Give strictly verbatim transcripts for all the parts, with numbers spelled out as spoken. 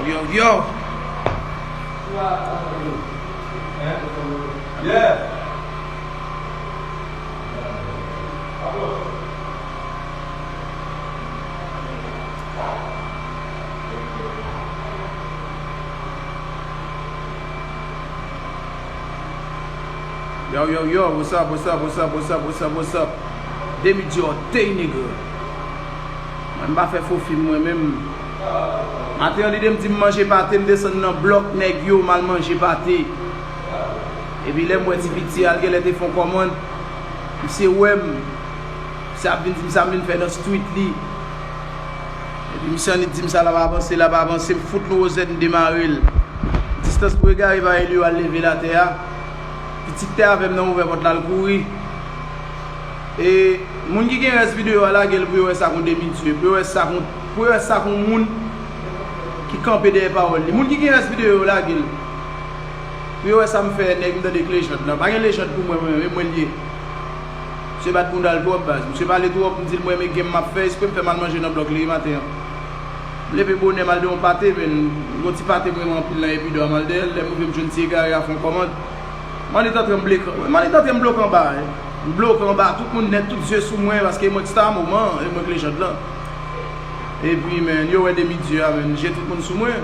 Yo, yo. Yeah. Yo, yo, yo, what's up, what's up, what's up, what's up, what's up, what's up? Demi Dior, Tay nigga. Mwen, m pa fè fo fim mwen menm. Maten an, li di m di m manje pate, m desann nan blòk nèg yo, m al manje pate. Epi lè m wè ti piti a, l genlè te fè yon kòmann. Misye wè m. Misye ap vin di m sa m vin fè nan street li. Epi misye annik di m sa l ap avanse, l ap avanse, m fout l yon wozèt, m demare l. Distans pou egare parèy li yo al leve l atè a. Pitit te avè m nan ouvè pòt la, l kouri. E moun ki gen rès videyo a, lage l pou yo wè sa k yon demi Dye, pou yo wè sa k yon, pou yo wè sa k yon moun ki kanpe dèyè pawòl li. Moun ki gen rès videyo yo, lage l. Pou yo wè sa m fè nèg m tande k lejand lan. Pa gen lejand pou mwen, mwen, men mwen l ye. Misye bat bounda l twòp, baz. Misye pale twòp, m di l mwen renmen game m ap fè, espre m fè m al manje nan blòk li maten an. M leve bonè, m al de yon pate, men yon ti pate m renmen anpil nan Epidò, m al dèyè l, lè m rive m jwenn ti egare a fè yon kòmand. M annik antre m bloke, m annik antre m bloke anba, eh. M bloke anba, tout moun nèt, tout zye sou mwen, paske mwen k star moman, e mwen k lejand lan. Epi, men, yo wè demi Dye a, men, je tout moun sou mwen.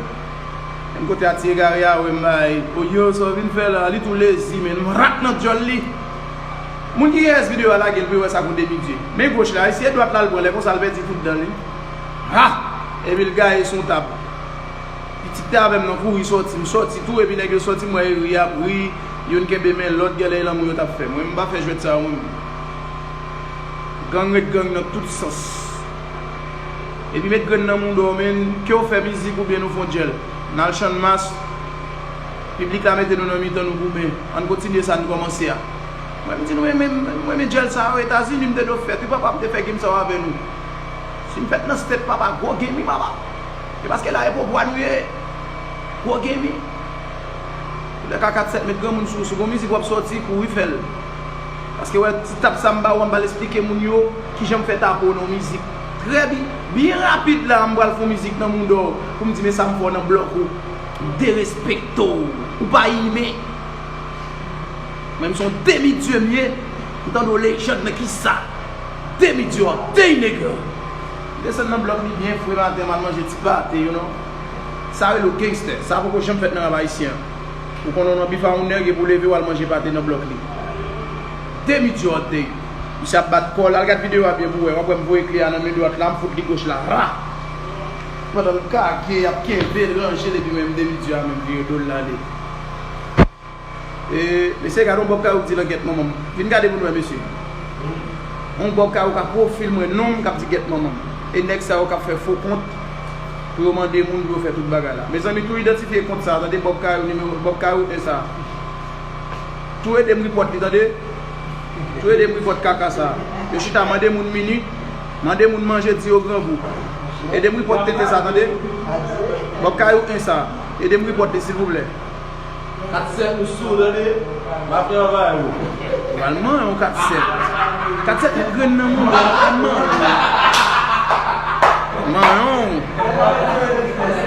Menm kote a ti egare a wè m bay. O yo, sa w vin fè la? Li tou lezi, men m rat nan dyòl li. Moun ki gen rès videyo a, lage l pou yo wè sa k yon demi Dye. Men goch la, eseye dwat la l pran, lè konsa l pèdi tout dan li. Ha! Epi l gaye sou yon tab. Pitit te avè m nan kouri sòti, m sòti tou, epi nèg yo sòti, m wè yo ri ap ri, youn kenbe men lòt, genlè e lanmou yo t ap fè. Mwen, m pa fè jwèt sa yo, mwen menm. Gang ret gang nan tout sans. Epi met grenn nan mouda w, men, ke w fè mizik oubyen nou fè yon djèl. N al Channmas, piblik la mete nou nan mitan, nou goumen. Ann kontinye sa n kòmanse a. Mwen, m di nou, men, men, mwen, men djèl sa yo, Etazini m te dwe fèt wi, papa, m te fè game sa yo avè nou. Si m fèt nan state, papa, gwo game wi, papa. E paske la e Pobwa nou ye. Gwo game wi. Lè ka kat sèt met granmoun sou, sou gon mizik w ap sòti, kouri fè l. Paske wè, ti tap sa m ba ou an, m pral esplike moun yo kijan m fè tapo nan mizik. Trè byen, byen rapid la, m pral fè yon mizik nan mouda w pou m di men sa m fè w nan blòk ou. M derespekte w. Ou pa imen. Mwen, m se yon demi Dye m ye. M tande w lejand nan kisa? Demi Dye, Tay nigga. M desann nan blòk li byen fre maten, m al manje ti pate, you know. Sa rele w gangster. Sa poko janm fèt nan rap ayisyen an. Ou konnen w nan bif a yon nèg epi w leve w al manje pate nan blòk li. Demi Dye, Tay. Misye ap bat kò l. Al gad videyo a byen pou w wè. W ap wè m voye kle a nan men dwat la, m fout li goch la. Ra! Pandan l kake, y ap kenbe l, ranje l, epi menm demi Dye a menm vire do l l ale. E, mesye, gade yon Bob Kayou k di langèt manman m. Vin gade pou n wè, mesye. Yon Bob Kayou k ap pwofil mwen non m, k ap di gèt manman m. E nèg sa yo k ap fè fo kont pou yo mande moun pou yo fè tout bagay la. Mezanmi, tou idantifye kont sa a, tande, Bob Kayou, nimewo, Bob Kayou en sa a. Tou ede m report li, tande. Tou ede m report kaka sa a. Yo chita mande moun minit, mande moun manje, di yo grangou. Ede m report tenten sa a, tande. Bob Kayou en sa a. Ede m report li, silvouplè. Kat sèt ou sou, tande? M ap travay ou. Pral manyen w kat sèt. Kat sèt met grenn nan mouda w, pral manyen w. Manyen w.